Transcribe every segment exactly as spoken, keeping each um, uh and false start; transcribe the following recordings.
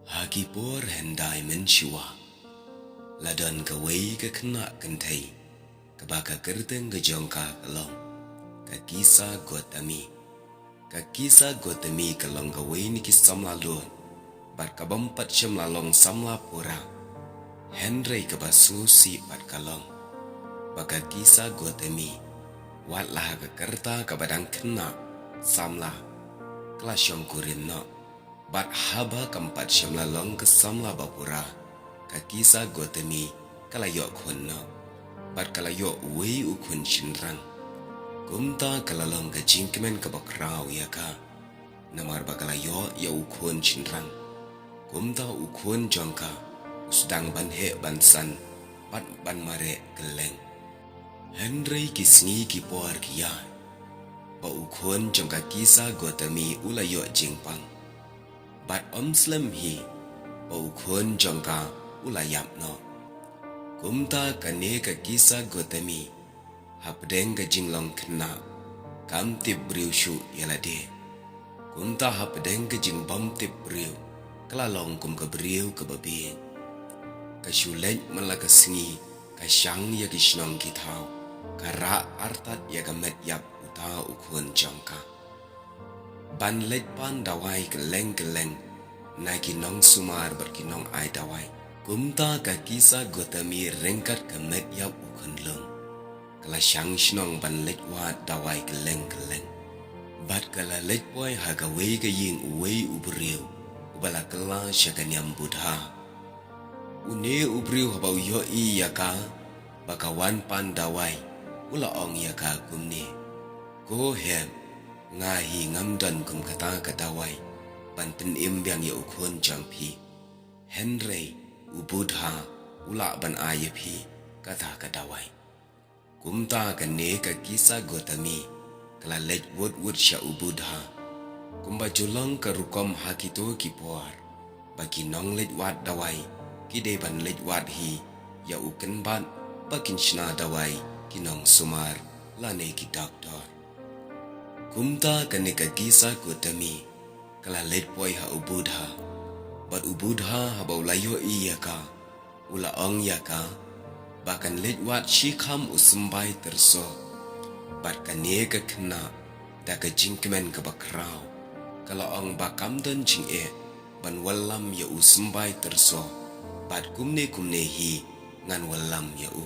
Ha ki por hyndai mynshuwa, la don kawei ka khynnah kynthei, kaba ka kyrteng ka jong ka ka long ka Kisa Gotami. Ka Kisa Gotami ka long kawei na ki samla lun, bad ka bym pat shym la long samla pura. Hynrei kaba sngewsih pat ka long ba ka Kisa Gotami, wat la ha ka rta kaba dang khynnah samla, ka la shongkurim noh. Bad haba kam pat shym la long ka samla ba pura, ka Kisa Gotami ka la ïoh khun noh. Bad ka la ïoh uwei u khun shynrang. Kumta ka la long ka jingkmen kaba khraw ïa ka, namar ba ka la ïoh ïa u khun shynrang. Kumta u khun jong ka u sdang ban heh ban san bad ban mareh kylleng. Hynrei ki sngi ki por ki ïaid, ba u khun jong ka Kisa Gotami u la ïoh jingpang. Bad ym slem hi ba u khun jong ka u la ïap noh. Kumta kane ka Kisa Gotami, hapdeng ka jinglong khynnah, kam tip briew shuh ïa lade. Kumta hapdeng ka jingbym tip briew, ka la long kum ka briew kaba bieit. Ka shu leit man la ka sngi, ka shang ïa ki shnong ki thaw, ka rah artat ïa ka met ïap uta u khun jong ka. Ban leit pan dawai kylleng kylleng na ki nongsumar bad ki nongai dawai. Kumta ka Kisa Gotami ryngkat ka met ïap u khunlung, ka la shang shnong ban leit wad dawai kylleng kylleng. Bad ka la leit poi ha kawei ka ïing uwei u briew uba la kylla sha ka niam Buddha. Une u briew haba u ïohi ïa ka ba ka wan pan dawai, u la ong ïa ka kumne: Ko hep, nga hi ngam don kum kata ka dawai ban pynim biang ïa u khun jong phi. Hynrei u Buddha u lah ban ai ïa phi kata ka dawai. Kumta kane ka Kisa Gotami ka la leit wut wut sha u Buddha. Kumba ju long ka rukom ha kito ki por, ba ki nongleit wad dawai ki dei ban leit wad hi ïa u kynbat ba kin shna dawai ki nongsumar lane ki doktor. Kumta kane ka Kisa Gotami ka la leit poi ha u Buddha. Bad u Buddha haba u la ïohi ïa ka, u la ong ïa ka ba kan leit wad shi kham u symbai tyrso. Bad kane ka khynnah, da ka jingkmen kaba khraw, ka la ong ba kam don jingeh ban wallam ïa u symbai tyrso, bad kumne kumne hi ngan wallam ïa u.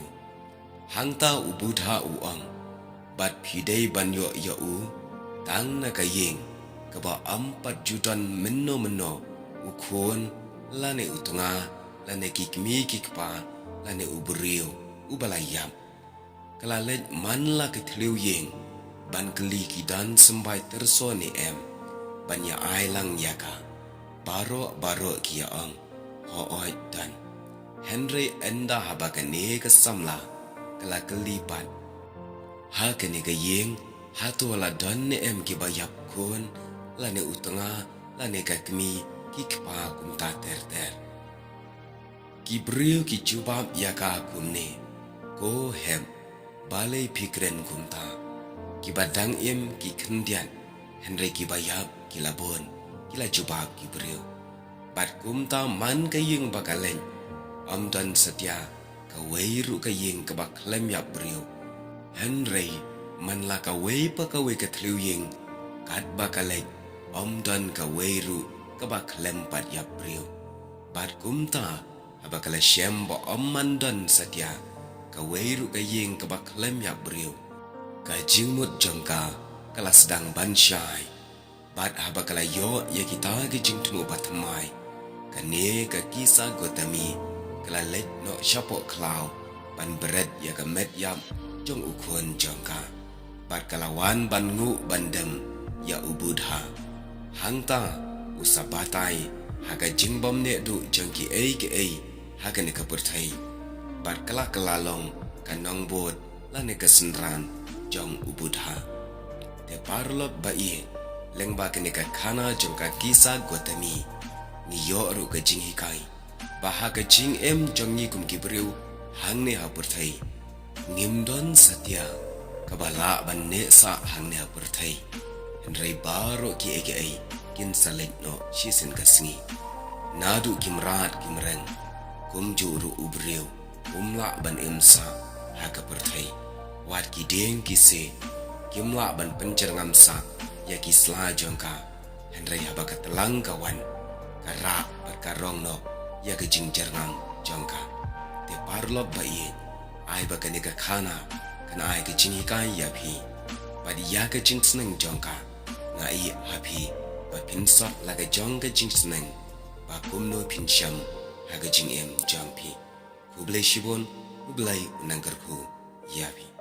Hangta u Buddha u ong: Bad phi dei ban ïoh ïa u tang na ka ïing kaba ym pat ju don mynno mynno u khun lane u tnga lane ki kmie ki kpa lane u briew uba la ïap. Ka la leit man la ki thliew ïing ban kylli ki don symbai tyrso ne em, ban ïa ai lang ïa ka. Baroh baroh ki ïa ong: Hooid don. Hynrei ynda haba kane ka samla ka la kylli pat: Ha kane ka ïing hato la don ne em kiba ïap khun lane u tnga lane ka kmie ki kpa kumta ter ter? Ki briew ki jubab ïa ka kumne: Ko hep, balei phi kren kumta? Kiba dang im ki khyndiat, hynrei kiba ïap ki la bun, ki la jubab ki briew. Bad kumta man ka ïing ba ka leit, ym don satia kawei ruh ka ïing kaba khlem ïap briew. Hynrei man la kawei pa kawei ka thliew ïing, katba ka leit, ym don kawei ruh kaba khlem pat ïap briew. Bad kumta, haba ka la shem ba ym man don satia kawei ruh ka ïing kaba khlem ïap briew, ka jingmut jong ka ka la sdang ban shai. Bad haba ka la ïoh ïa kita ki jingthmu ba thymmai, kane ka Kisa Gotami ka la leit noh shapoh khlaw ban bret ïa ka met ïap jong u khun jong ka. Bad ka la wan ban nguh ban dem ïa u Buddha. Hangta u sa batai ha ka jingbymneh duh jong kiei kiei ha kane ka pyrthei. Bad ka la kylla long ka nongbud lane ka synran jong u Buddha. Te paralok ba ïeit, lyngba kane ka khana jong ka Kisa Gotami, ngi ïoh ruh ka jinghikai ba ha ka jingim jong ngi kum ki briew hangne ha pyrthei, ngim don satia kaba lah ban neh sah hangne ha pyrthei. Hynrei baroh kiei kiei kin sa leit noh shisien ka sngi. Naduh ki mrad ki mreng, kumjuh ruh u briew um lah ban im sah ha ka pyrthei. Wat ki dieng ki siej kim lah ban pynjyrngam sah ïa ki sla jong ka. Hynrei haba ka tlang ka wan, ka rah bad ka rong noh ïa ka jingjyrngam jong ka. Te paralok ba ïeit, ai ba kane ka khana kan ai ka jinghikai ïa phi bad ïa ka jingsneng jong ka. Nga ïeit ha phi ba phin sot la ka jong ka jingsneng ba kumno phin shem ha ka jingim jong phi. Khublei shibun, U Blei un nang kyrkhu ïa phi.